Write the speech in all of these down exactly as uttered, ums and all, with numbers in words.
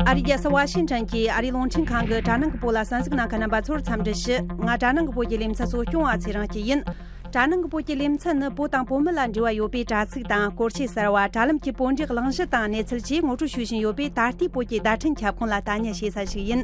ཨ་རིའི་རྒྱལ་ས་ཝ་ཤིང་ཊོན་གྱི་ཨ་རིའི་རླུང་འཕྲིན་ཁང་གི་དྲ་ནང་གི་བོད་ལ་གསན་གཟིགས་གནང་མཁན་རྣམ་པ་ཚོར་འཚམས་འདྲི་ཞུ། ང་དྲ་ནང་གི་བོད་ཀྱི་ལེ་ཚན་གཙོ་སྐྱོང་བ་ཚེ་རིང་སྐྱིད་ཡིན། དྲ་ནང་གི་བོད་ཀྱི་ལེ་ཚན་ནི་བོད་དང་བོད་མི་ལ་འབྲེལ་བ་ཡོད་པའི་དྲ་ཚིགས་དང་སྐོར་ཆས་གསར་བ། དྲ་ལམ་གྱི་བོད་འབྲེལ་གླེང་གཞི་དང་གནས་ཚུལ་བཅས་ངོ་སྤྲོད་ཞུ་བཞིན་ཡོད་པས། ད་ལྟའི་བོད་ཀྱི་བརྡ་འཕྲིན་ཁྱབ་ཁོངས་ལ་ལྟ་ཉན་བྱེད་ས་ཞིག་ཡིན།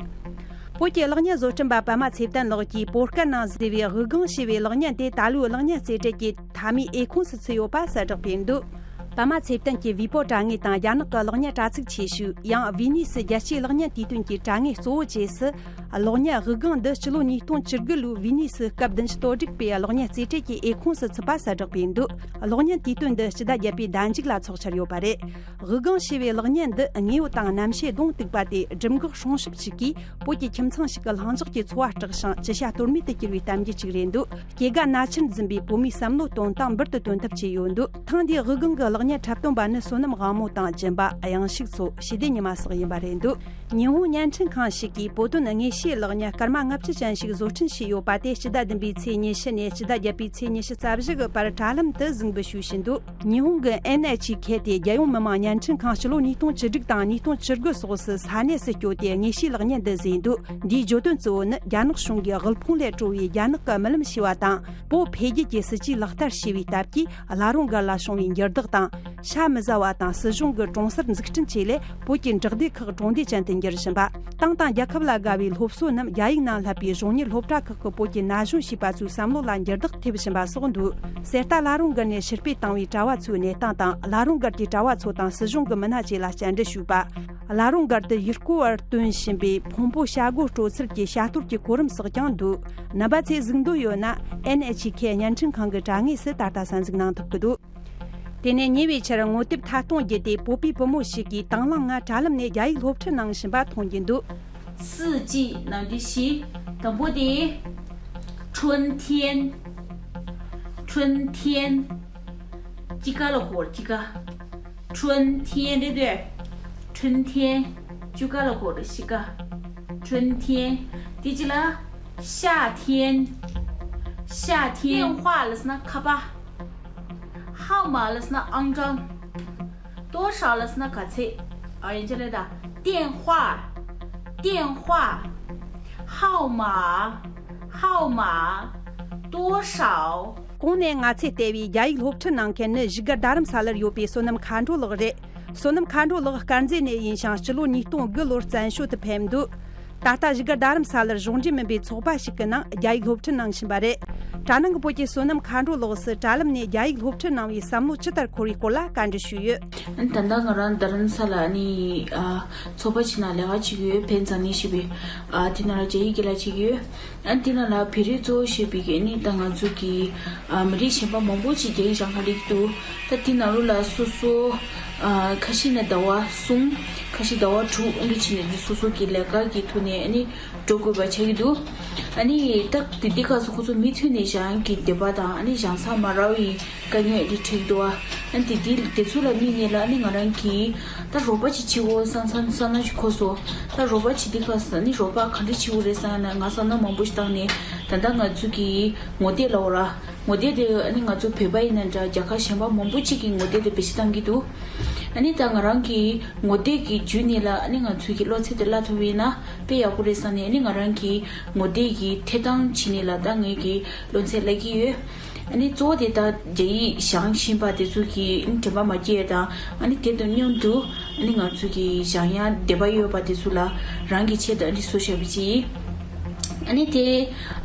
བོད་ཀྱི་གློག་བརྙན་བཟོ་སྐྲུན་པ་པདྨ་ཚེ་བརྟན་ལགས་ཀྱིས་པོ་ཀར་ནང་བཟོས་པའི་དབུགས་ལྒང་ཞེས་པའི་གློག་བརྙན་དེ་ད་ལོའི་གློག་བརྙན་རྩེ་གྲས་ཀྱི་མཐའ་མའི་འོས་ཁོངས་སུ་ཚུད་ཡོད་པ་གསལ་བསྒྲགས་བྱས་འདུག། པདྨ་ཚེ་བརྟན་གྱི་ཝི་པོ་དྲ་ངོས་དང་རྒྱ་ནག་གི་གློག་བརྙན་དྲ་ཚིགས་ཆེ་ཤོས་ཡང་ཝི་ནི་སི་རྒྱལ་སྤྱིའི་གློག་བརྙན་དུས་སྟོན་གྱི་དྲ་ངོས་གཙོ་བོ་བཅས་སུ། གློག་བརྙན་དབུགས་ལྒང་འདི་སྤྱི་ལོ་ཉིས་སྟོང་བཅུ་དགུ་ལོའི་ཝི་ནི་སི་སྐབས་བདུན་ཅུ་དོན་དྲུག་པའི་གློག་བརྙན་རྩེ་གྲས་ཀྱི་འོས་ཁོངས་སུ་ཚུད་པ་གསལ་བསྒྲགས་བྱས་འདུག། གློག་བརྙན་དུས་སྟོན་འདི་སྤྱི་ཟླ་བརྒྱད་པའི་ཟླ་མཇུག་ལ་འཚོགས་འཆར་ཡོད་པ་རེད། དབུགས་ལྒང་ཞེས་པའི་གློག་བརྙན་འདི་དངོས་ཡོད་དང་རྣམ་ཤེས་གདོང་གཏུག་པ་སྟེ། སྦྲུམ་འགོག་སྲུང་སྐྱོབ་ཅིག་གིས་བོད་ཀྱི་ཁྱིམ་ཚང་ཞིག་གི་ལྷིང་འཇགས་ཀྱི་འཚོ་བ་སྐྲག་ཞིང་ཅི་བྱ་གཏོལ་མེད་དུ་གྱུར་བའི་གཏམ་རྒྱུད་ཅིག་རེད་འདུག། སྐྱེ་རྒ་ན་འཆི་འཛིན་པའི་བོད་མིའི་བསམ་བློ་འདོན་སྟངས་འབུར་དུ་ཐོན་ཐབས་བྱས་ཡོད་འདུག། ཐེངས་འདིའི་དབུགས་ལྒང་གི་གློག་བརྙན་འཁྲབ་སྟོན་པ་ནི་བསོད་ནམས་དབང་མོ་དང་སྦྱིན་པ་གཡང་ཤུགས་མཚོ། ཞི་བདེ་ཉི་མ་སོགས་ཡིན་པ་རེད་འདུག། ཉི་ཧོང་བརྙན་འཕྲིན་ཁང་ཞིག་གིས་བོད་དོན་དངོས་བཤེར་གློག་བརྙན་སྐར་མ་ལྔ་བཅུ་ཅན་ཞིག་བཟོ་སྐྲུན་བྱས་ཡོད་པ་དེ་སྤྱི་ཟླ་བདུན་པའི་ཚེས་ཉི་ཤུ་ནས་སྤྱི་ཟླ་བརྒྱད་པའི་ཚེས་ཉི་ཤུ་རྩ་བཞི་གི་བར་དྲ་ལམ་དུ་གཟིགས་འབུལ་ཞུས་བཞིན་འདུག། ཉི་ཧོང་གི་ཨེན་ཨེཆ་ཁེ་དེ་རྒྱལ་ཡོངས་མི་དམངས་བརྙན་འཕྲིན་ཁང་སྤྱི་ལོ་ཉིས་སྟོང་བཅུ་དྲུག་དང་ཉིས་སྟོང་བཅུ་དགུ་སོགས་སུ་ས་གནས་སུ་བསྐྱོད་དེ་དངོས་བཤེར་གློག་བརྙན་འདི་བཟོས་འདུག། འདིའི་བརྗོད་དོན་གཙོ་བོ་ནི་རྒྱ་ནག་གཞུང་གིས་དབུལ་ཕོངས་ལས་སྤྲོ་བའི་རྒྱ་ནག་གི་རྨི་ལམ་ཞེས་པ་དང་། བོད་འཕེལ་རྒྱས་ཀྱི་སྲིད་ཇུས་ལག་བསྟར་བྱས་པའི་སྟབས་ཀྱིས། བླ་རུང་སྒར་ལ་བྱུང་བའི་འགྱུར་ལྡོག་དང་། ཤ་མི་ཟ་བ་དང་སྲིད་གཞུང་གི་གྲོང་གསར་འཛུགས་སྐྲུན་བཅས་ལས། བོད་ཀྱི་བྲག་སྡེ་ཁག་གྲོང་སྡེ་ཅན་དུ་འགྱུར་བཞིན་པ། ཏང་དང་རྒྱལ་ཁབ་ལ་དགའ་བའི་སློབ་གསོ་རྣམས་རྒྱ་ཡིག་ནང་བསླབ་པའི་གཞུང་གཉེར་སློབ་གྲྭ་ཁག་གི་བོད་ཀྱི་ན་གཞོན་བྱིས་པ་ཚོའི་བསམ་བློ་ལ་འགྱུར་ལྡོག་ཐེབས་བཞིན་པ་སོགས་འདུག། གསེར་རྟ་བླ་རུང་སྒར་ནས་ཕྱིར་སྤེལ་བཏང་བའི་གྲྭ་བ་ཚོའི་གནས་སྟངས་དང་། བླ་རུང་སྒར་གྱི་གྲྭ་བ་ཚོ་དང་སྲིད་གཞུང་གི་མི་སྣ་བཅས་ལ་བཅར་འདྲི་ཞུས་པ། བླ་རུང་སྒར་དུ་ཡུལ་སྐོར་བར་སྟོན་བཞིན་པའི་ཕུང་པོ་བྱ་རྒོད་སྤྲོ་ཚུལ་གྱི་བྱ་གཏོར་གྱི་གོ་རིམ་སོགས་ཀྱང་འདུག། རྣམ་པ་ཚོས་གཟིགས་འདོད་ཡོད་ན། ཨེན་ཨེཆ་ཁེ་བརྙན་འཕྲིན་ཁང་གི་དྲ་ངོས་སུ་ད་ལྟ་གསན་གཟིགས་གནང་ཐུབ་ཀྱི་འདུག། དེ་ནས་ཉེ་བའི་ཆར་ངོ་དེབ་ཐད་གཏོང་བརྒྱུད་དེ་བོད་པའི་བུ་མོ་ཞིག་གིས་དང་བླངས་ངང་དྲ་ལམ་ནས་རྒྱ་ཡིག་སློབ་ཁྲིད་གནང་བཞིན་པ་མཐོང་རྒྱུ་འདུག། 四季 ནང་དུ་ཞིག་དང་པོ་དེ། 春天། 春天། དཔྱིད་ཀ་ལ་གོ་དཔྱིད་ཀ། 春天 རེད་དེ། 春天། དཔྱིད་ཀ་ལ་གོ་དཔྱིད་ཀ། 春天། དེ་གཅིག་ལ། 夏天། 夏天། 电话 ལབ་ན་ཁ་པར། 号码 ལབ་ན་ཨང་གྲངས། 多少 ལབ་ན་ག་ཚད། ཨ་ཡན་ཆད་ལ་ད། 电话། 电话། 号码། 号码། 多少། གོང་ནས་ང་ཚོས་བལྟས་པའི་རྒྱ་ཡིག་སློབ་ཁྲིད་གནང་མཁན་ནི་བཞུགས་སྒར་རྡ་རམ་ས་ལར་ཡོད་པའི་བསོད་ནམས་མཁའ་འགྲོ་ལགས་རེད། བསོད་ནམས་མཁའ་འགྲོ་ལགས་དཀར་མཛེས་ནས་ཡིན་ཞིང་། སྤྱི་ལོ་ཉིས་སྟོང་དགུ་ལོར་བཙན་བྱོལ་དུ་ཕེབས་འདུག། ད་ལྟ་བཞུགས་སྒར་རྡ་རམ་ས་ལར་གཞུང་འབྲེལ་མིན་པའི་ཚོགས་པ་ཞིག་གི་ནང་རྒྱ་ཡིག་སློབ་ཁྲིད་གནང་བཞིན་པ་རེད། དྲ་ནང་གི་བོད་ཀྱི་བསོད་ནམས་མཁའ་འགྲོ་ལགས་སུ་དྲ་ལམ་ནས་རྒྱ་ཡིག་སློབ་ཁྲིད་གནང་བའི་བསམ་བློ་ཇི་ལྟར་འཁོར་བའི་སྐོར་ལ་བཀའ་འདྲི་ཞུས་ཡོད། ཨ་ནི་ད་ལྟ་ང་རང་རྡ་རམ་ས་ལ་ཨ་ནི་ཨ་ཚོགས་པ་ཞིག་ནང་ལས་ཀ་བྱེད་ཀྱི་ཡོད། ཕན་ཚང་ནི་ཞེས་པའི་ཨ་དེ་ནང་ལ་རྒྱ་ཡིག་སྒེར་ལ་བྱེད་ཀྱི་ཡོད། ཨ་དེ་ནང་ལ་བོད་རིགས་གཙོ་བོ་ཞེས་པའི་གི་ཨ་ནི་ད་ང་ཚོ་གི་ཨ་མི་རིགས་གཞན་པ་མང་པོ་ཅིག་རྒྱ་ཡིག་སྦྱང་ག་སླེབས་འདུག། ད་དེ་ནང་ལོགས་ལ་སོ་སོ་ཨ་ཁ་ཤས་ནི་ཟླ་བ་གསུམ། ཁ་ཤས་ཟླ་བ་དྲུག་འདི་བྱས་ནས་འདི་སོ་སོ་གི་ལས་ཀ་གི་ཐོག་ནས་ཨ་ནི་འགྲོ་དགོས་པ་ཆགས་ཀྱི་འདུག། ཨ་ནི་ད་དེ་དུས་སྐབས་སུ་ཁོ་ཚོ་མུ་མཐུད་ནས་སྦྱང་ཡག་གི་འདོད་པ་དང་། ཨ་ནི་སྦྱང་ས་མ་རག་པའི་དཀའ་ངལ་འདི་འཕྲད་ཀྱི་འདུག་པ། ཨ་ནི་དེ་དེ་དེ་ཚོ་ལ་དམིགས་ནས་ལ་ཨ་ནི་ང་རང་གིས་ད་རོགས་པ་ཅིག་བྱེད་དགོས་བསམ་བསམ་བསམ་བསམ་བློ་ཞིག་འཁོར་སོང་། ད་རོགས་པ་བྱེད་དུས་སྐབས་སུ་ཨ་ནི་རོགས་པ་ག་འདྲ་བྱེད་དགོས་རེད་བསམ་ན། ང་བསམ་བློ་མང་པོ་ཞིག་བཏང་ནས། ད་ལྟ་ང་ཚོ་གི་ངོ་དེབ་ལབ་དགོས་རེད། ངོ་དེབ་དེ་ཨ་ནི་ང་ཚོ་བོད་པ་ཡིན་ན་འདྲ། རྒྱལ་ཁབ་གཞན་པ་མང་པོ་ཅིག་གི་ངོ་དེབ་དེ་བེད་སྤྱོད་གཏང་གི་འདུག། ཨ་ནི་ད་ང་རང་གི་ངོ་དེབ་ཀྱི་བརྒྱུད་ནས་ལ་ཨ་ནི་ང་ཚོའི་གི་སློབ་ཚན་དེ་བསླབ་ཐུབ་པ་ཡིན་ན་དཔེ་ཡག་པོ་རེད་བསམ་ནས། ཨ་ནི་ང་རང་གི་ངོ་དེབ་ཀྱི་ཐད་གཏོང་བྱས་ནས་ལ་ད་ངའི་གི་སློབ་ཚན་བསླབ་ཀྱི་ཡོད། ཨ་ནི་གཙོ་བོ་དེ་ད་རྒྱ་ཡིག་སྦྱང་བཞིན་པ་དེ་ཚོ་གི་ཨ་ནི་དྲན་པ་མ་སྐྱེ་ཡ་དང་། ཨ་ནི་དེ་དང་མཉམ་དུ་ཨ་ནི་ང་ཚོ་གི་སྦྱང་ཡ་འདོད་པ་ཡོད་པ་དེ་ཚོ་ལ་རང་གི་ཆེད་དུ་ཨ་ནི་བཟོ་བཞག་པ་ཅིག། ཨ་ནི་དེ་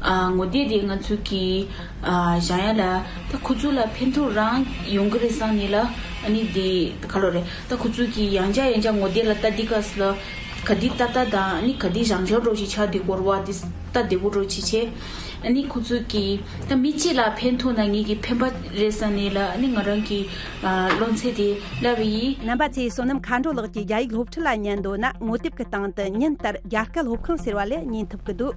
ཨ་ངོ་དེབ་དེ་ང་ཚོ་གི་ཨ་སྦྱང་ཡ་ལ་ད་ཁོ་ཚོ་ལ་ཕན་ཐོགས་རང་ཡོང་གི་རེད་བསམ་ནས་ལ། ཨ་ནི་དེ་ག་ལོ་རེད། ད་ཁོ་ཚོ་གི་ཡང་བསྐྱར་ཡང་བསྐྱར་ངོ་དེབ་ལ་ལྟ་དུས་སྐབས་སུ་ལ་ག་དུས་ལྟ་ལྟ་དང་། ཨ་ནི་ག་དུས་སྦྱང་སྦྱང་འདྲ་ཞིག་ཆགས་བསྡད་ཀྱི་ཡོད་རེད་པ། དེ་ལྟ་བདེ་པོ་འདྲ་ཞིག་བྱས། ཨ་ནི་ཁོ་ཚོ་གི་ད་མི་གཅིག་ལ་ཕན་ཐོགས་ན་ངེད་ཀྱི་ཕན་པ་རེད་བསམ་ནས་ལ། ཨ་ནི་ང་རང་གི་ཨ་སློབ་ཚན་དེ་བསླབས་པ་ཡིན། རྣམ་པ་ཚོས་བསོད་ནམས་མཁའ་འགྲོ་ལགས་ཀྱི་རྒྱ་ཡིག་སློབ་ཁྲིད་ལ་ཉན་འདོད་ན། ངོ་དེབ་ཀྱི་སྟེང་དུ་ཉིན་ལྟར་རྒྱ་སྐད་སློབ་ཁང་ཟེར་བ་ལས་ཉན་ཐུབ་ཀྱི་འདུག།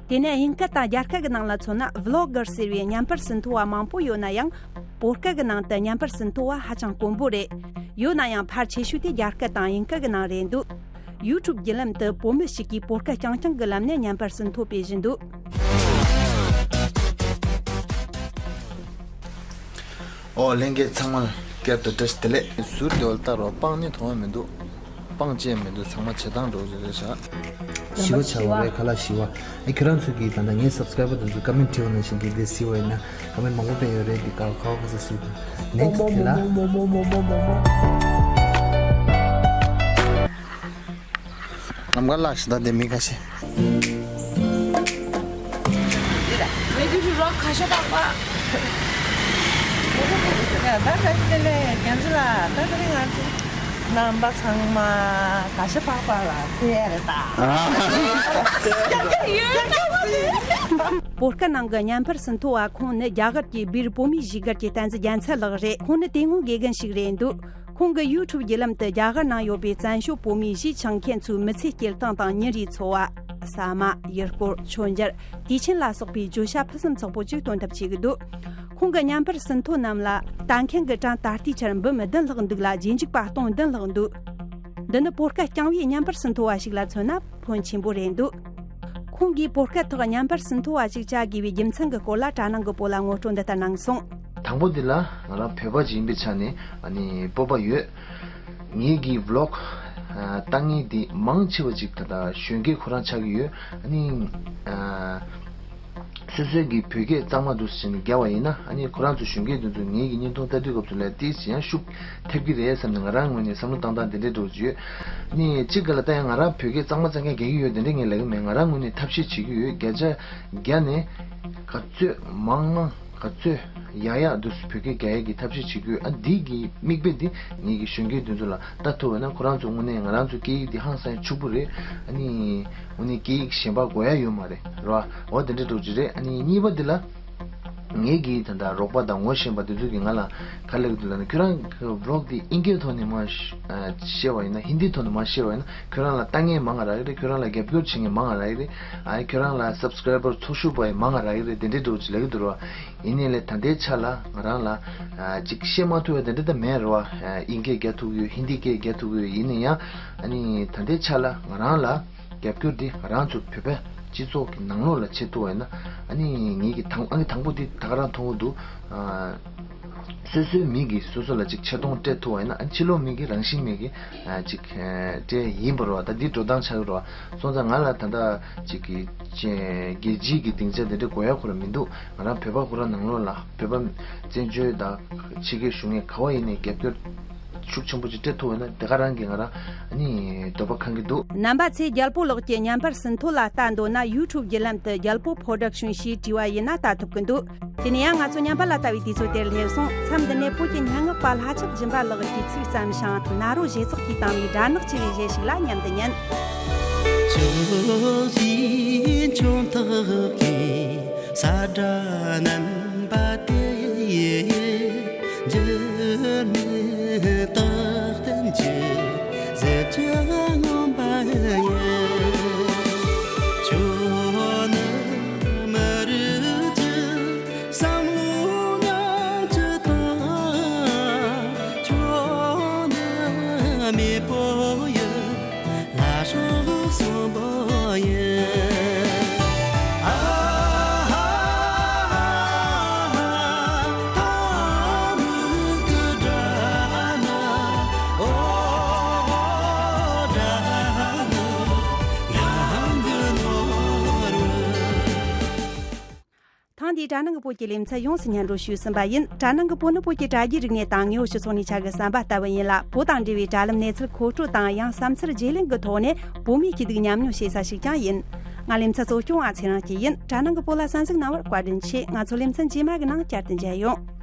དེ་ནས་དབྱིན་སྐད་དང་རྒྱ་སྐད་ཀྱི་ནང་ལ་མཚོན་ན། བློག་གར་ཟེར་བའི་བརྙན་པར་ཟིན་ཐོ་བ་མང་པོ་ཡོད་ན་ཡང་། བོད་སྐད་ཀྱི་ནང་དུ་བརྙན་པར་ཟིན་ཐོ་བ་ཧ་ཅང་དཀོན་པོ་རེད། ཡོད་ན་ཡང་ཕལ་ཆེ་ཤོས་དེ་རྒྱ་སྐད་དང་དབྱིན་སྐད་ཀྱི་ནང་རེད་འདུག། ཡུ་ཊུབ་བརྒྱུད་ལམ་དུ་བོད་མི་ཞིག་གིས་བོད་སྐད་རྐྱང་རྐྱང་གི་ལམ་ནས་བརྙན་པར་ཟིན་ཐོ་སྤེལ་བཞིན་འདུག། ཨོ་ལྷན་རྒྱས་ཚང་མ་ལ་བསྐྱར་དུ་བཀྲ་ཤིས་བདེ་ལེགས། ཟུར་དེ་བ་ལ་ལྟ་རོགས། སྤང་ནི་མཐོང་ཡ་མི་འདུག། སྤང་བཅས་མི་འདུག་ཚང་མ་བྱེད་སྟངས་འགྲོ་བཞིན་རེད་ཤག་ཞི་བ་བྱ་བ་རེད། ཁ་ལག་ཞི་བ། ཨེ་ཁྱོད་རང་ཚོ་གིས་ད་ལྟ་ངའི་སབ་སི་ཀ་རའི་བར་དེ་ཚོ་ཀ་མེན་ཊི་བྲིས་པ་ནང་བཞིན་གྱི་འདི་གཟིགས་པ་ཡིན་ན་ཀ་མེན་ཊི་མང་པོ་སྤེལ་ཡོད་རེད། འདི་ཀ་ཁ་བ་ག་ས་གཟིགས་དང་། ནེག་སི་ཊི་དེ་ལ། ལམ་ཁ་ལ་ཞིག་ད་དེ་མི་ཁ་ཤས། མི་དུ་རུ་རོགས་ཁ་ཤས་པག་པ། ཡ་ད་ད་དེ་ལས་རྒན་ཚོ་ལ་ད་དེ་རིང་ང་ཚོ་རྣམ་པ་ཚང་མ་ཁ་ཤས་པག་པ་ལ་ཐུག་ཡ་རེད་ད། ཡོད་ན་བོད་སྐད་ནང་གི་བརྙན་པར་ཟིན་ཐོ་བ་ཁོང་ནི་རྒྱ་གར་གྱི་སྦིར་བོད་མིའི་གཞིས་སྒར་གྱི་བསྟན་འཛིན་རྒྱལ་མཚན་ལགས་རེད། ཁོང་ནི་དེ་སྔོན་དགེ་རྒན་ཞིག་རེད་འདུག་ཁོང་གི་ཡུ་ཊུབ་བརྒྱུད་ལམ་དུ་རྒྱ་གར་ནང་ཡོད་པའི་བཙན་བྱོལ་བོད་མིའི་གཞིས་ཆགས་མཁན་ཚོའི་མི་ཚེའི་སྐྱེལ་སྟངས་དང་ཉིན་རེའི་འཚོ་བ། ཟ་མ། ཡུལ་སྐོར། མཆོད་མཇལ། དུས་ཆེན་ལ་སོགས་པའི་བརྗོད་བྱ་ཕུན་སུམ་ཚོགས་པོ་ཅིག་སྟོན་ཐབས་བྱེད་ཀྱི་འདུག་ཁོང་གི་བརྙན་པར་ཟིན་ཐོ་རྣམས་ལ་ལྟ་མཁན་གྱི་གྲངས་ད་ལྟའི་ཆར་འབུམ་བདུན་ལྷག་འདུག་ལ། རྗེས་འཇུག་པ་སྟོང་བདུན་ལྷག་འདུག་འདི་ནི་བོད་སྐད་རྐྱང་བའི་བརྙན་པར་ཟིན་ཐོ་བ་ཞིག་ལ་མཚོན་ན་ཕོན་ཆེན་པོ་རེད་འདུག་ཁོང་གིས་བོད་སྐད་ཐོག་བརྙན་པར་ཟིན་ཐོ་བ་ཞིག་བྱ་དགོས་པའི་རྒྱུ་མཚན་གྱི་སྐོར་ལ་གྲྭ་ནང་གི་བུ་ལ་ངོ་སྤྲོད་འདི་ལྟར་གནང་སོང་། དང་པོ་འདི་ལ་ང་རང་བོད་པ་ཅིག་ཡིན་པའི་ཆ་ནས་ཨ་ནི་སྤོབས་པ་ཡོད། ངེད་ཀྱི་བི་ལོག་ཨ་ལྟ་མཁན་འདི་མང་ཆེ་བ་ཅིག་ད་ལྟ་གཞོན་སྐྱེས་ཁོ་རང་ཆགས་ཀྱི་ཡོད། ཨ་ནི་ཨ་སོ་སོའི་གི་བོད་སྐད་གཙང་མ་འདུག་ཟེར་ནས་བརྒྱབ་པ་ཡིན་ན། ཨ་ནི་ཁོ་རང་ཚོ་གཞོན་སྐྱེས་འདི་ཚོ་ངེད་ཀྱི་བརྙན་ཐུང་ལྟ་དུས་སྐབས་སུ་ལ་ཏོག་ཙམ་ཡང་ཤུགས་ཐེབས་ཀྱི་རེད་བསམ་ནས་ང་རང་ངོས་ནས་བསམ་བློ་བཏང་སྟངས་འདི་འདྲའི་འདྲ་བོ་ཅིག་ཡོད། ཨ་ནི་གཅིག་ག་ལ་ད་ཡང་ང་རང་བོད་སྐད་གཙང་མ་གཙང་རྐྱང་རྒྱག་གི་ཡོད་དེ་འདྲ་ངས་ལབ་ཀྱི་མེད། ང་རང་ངོས་ནས་ཐབས་ཤེས་བྱེད་ཀྱི་ཡོད། བརྒྱ་ཆ་བརྒྱ་ནས་ག་ཚོད་མང་མང་ག་ཚོད་ཡག་ཡག་འདུག་སེ་བོད་སྐད་རྒྱག་ཡག་གི་ཐབས་ཤེས་བྱེད་དགོས། ཨ་འདི་གི་མིག་དཔེ་འདི་ངེད་ཀྱི་གཞོན་སྐྱེས་འདི་ཚོ་ལ་ལྟ་ཐུབ་པ་ན་ཁོ་རང་ཚོ་དངོས་གནས་ང་རང་ཚོ་སྐད་ཡིག་འདི་ཧང་སང་ཕྱུག་པོ་རེད། ཨ་ནི་དངོས་གནས་སྐད་ཡིག་གཞན་པ་དགོས་ཡག་ཡོད་མ་རེད་ར། འོ་དེ་འདྲ་འདྲ་བོ་ཅིག་རེད། ཨ་ནི་གཉིས་པ་འདི་ལ་ངེད་ཀྱི་ད་ལྟ་རོགས་པ་དང་ངོ་ཤེས་པ་འདི་ཚོ་གིས་ང་ལ་ག་རེ་ལབ་ཀྱི་འདུག་ལབ་ན། ཁྱོད་རང་གི་བི་ལོག་འདི་ཨིན་སྐད་ཐོག་ནས་མར་ཤ- ཨ་བཤད་པ་ཡིན་ན། ཧིན་དི་ཐོག་ནས་མར་བཤད་པ་ཡིན་ན། ཁྱོད་རང་ལ་ལྟ་མཁན་མང་ང་རག་གི་རེད། ཁྱོད་རང་ལ་རྒྱབ་སྐྱོར་བྱེད་མཁན་མང་ང་རག་གི་རེད། ཨ་ཁྱོད་རང་ལ་སབ་སི་ཀ་རའི་བར་ཚོགས་ཞུགས་པ་ཡང་མང་ང་རག་གི་རེད། དེ་འདྲའི་འདྲ་བོ་ཅིག་ལབ་ཀྱི་འདུག་ར། ཡིན་ནའི་ལས་ད་ལྟའི་ཆ་ལ་ང་རང་ལ་ཨ་ཅིག་བཤད་མ་ཐུབ་པ་དེ་འདྲ་ད་མེད་ར་བ། ཨ་ཨིན་སྐད་རྒྱག་ཐུབ་ཀྱི་ཡོད། ཧིན་དི་སྐད་རྒྱག་ཐུབ་ཀྱི་ཡོད། ཡིན་ན་ཡང་ཨ་ནི་ད་ལྟའི་ཆ་ལ་ང་རང་ལ་རྒྱབ་སྐྱོར་འདི་ང་རང་ཚོ་བོད་པ་སྤྱི་ཚོགས་ཀྱི་ནང་ལོགས་ལ་བྱེད་ཐུབ་པ་ཡིན་ན། ཨ་ནི་ངེད་ཀྱི་དང་ཨང་ཀི་དང་པོ་འདི་ད་ག་རང་མཐོང་གི་འདུག་ཨ་སོ་སོའི་མི་གིས་སོ་སོ་ལ་ཅིག་ཆེ་མཐོང་སྤྲད་ཐུབ་པ་ཡིན་ན། ཨ་ཕྱི་ལོགས་མི་གིས་རང་བཞིན་མེད་ཀྱི་ཨ་ཅིག་ཨ་སྤྲད་ཡིན་པ་རེད་བ། ད་འདི་འགྲོ་སྟངས་ཆགས་ཀྱི་རེད་བ། སོང་ཙང་ང་ལ་ད་ལྟ་ཅིག་གི་ཅེ་རྒྱལ་སྤྱིའི་གི་སྡིངས་ཆ་དེ་འདྲ་དགོས་ཡག་ཁོ་རང་མི་འདུག་ང་རང་བོད་པ་ཁོ་རང་ནང་ལོགས་ལ་བོད་པ་བཙན་བྱོལ་དང་ཕྱི་རྒྱལ་བཞུགས་མཁན་ག་བ་ཡིན་ནའི་རྒྱབ་སྐྱོར་ཤུགས་ཆེན་པོ་ཅིག་སྤྲད་ཐུབ་པ་ཡིན་ན། དེ་ག་རང་གིས་ང་རང་ཨ་ནི་འདོད་པ་ཁེངས་ཀྱི་འདུག་རྣམ་པ་ཚོས་རྒྱལ་པོ་ལགས་ཀྱི་བརྙན་པར་ཟིན་ཐོ་ལ་ལྟ་འདོད་ན་ཡུ་ཊུབ་བརྒྱུད་ལམ་དུ་རྒྱལ་པོ་པོ་རོ་ཌག་ཤོན་ཞེས་བྲིས་པ་ཡིན་ན་ལྟ་ཐུབ་ཀྱི་འདུག་དེ་ནས་ཡང་ང་ཚོ་ཉམས་པ་ལ་ལྟ་བའི་དུས་ཚོད་དེར་སླེབས་སོང་། མཚམས་འདི་ནས་བོད་ཀྱི་སྙན་ངག་པ་ལྷ་ཆབ་སྦྱིན་པ་ལགས་ཀྱིས་ཚིག་བརྩམས་ཤིང་ན་རོ་བཞེས་ཚོགས་ཀྱིས་བཏང་བའི་སྦྲ་ནག་ཆེ་བའི་གཞས་ཤིག་ལ་མཉམ་དུ་ཉན། ཁྱོད་ཀྱི་ཁྱོད་ཐག་གི་ས་སྒྲ་རྣམ་པ་དེ། འགྱུར་མེད་རྟག་བརྟན་གྱི་གཟི་བརྗིད་མངོན་པ་ཡིན། ཁྱོད་ནི་མི་རིགས་ཀྱི་བསམ་བློ་ཉག་གཅིག་དང་། ཁྱོད་ནི་མེས་པོ་ཡི་ལྷ་སྲས་གསོན་པོ་ཡིན། ཨ་ཧ་ཧ་ཧ། ཐང་མུ་གུ་སྒྲ་ནི། ཨོ་སྒྲ་ནི་ཡང་གི་ནོར་བུ། ཐེངས་འདིའི་དྲ་ནང་གི་བོད་ཀྱི་ལེ་ཚན་ཡོངས་སུ་སྙན་སྒྲོན་ཞུས་ཟིན་པ་ཡིན། དྲ་ནང་གི་བོད་ནི་བོད་ཀྱི་དྲ་རྒྱའི་རིག་གནས་དང་དངོས་ཡོད་སྤྱི་ཚོགས་གནས་ཆ་གི་གསན་པ་ལྟ་བུ་ཡིན་ལ། བོད་དང་འབྲེལ་བའི་དྲ་ལམ་གནས་ཚུལ་མཁོ་སྤྲོད་དང་ཡང་བསམ་ཚུལ་བརྗེ་ལེན་གྱི་ཐོག་ནས་བོད་མིའི་སྐྱིད་སྡུག་མཉམ་མྱོང་བྱེད་ས་ཞིག་ཀྱང་ཡིན། ང་ལེ་ཚན་གཙོ་སྐྱོང་བ་ཚེ་རིང་སྐྱིད་ཡིན། དྲ་ནང་གི་བོད་ལ་གསན་གཟིགས་གནང་བར་བཀའ་དྲིན་ཆེ། ང་ཚོ་ལེ་ཚན་རྗེས་མ་གི་ནང་བསྐྱར་དུ་མཇལ་ཡོང་།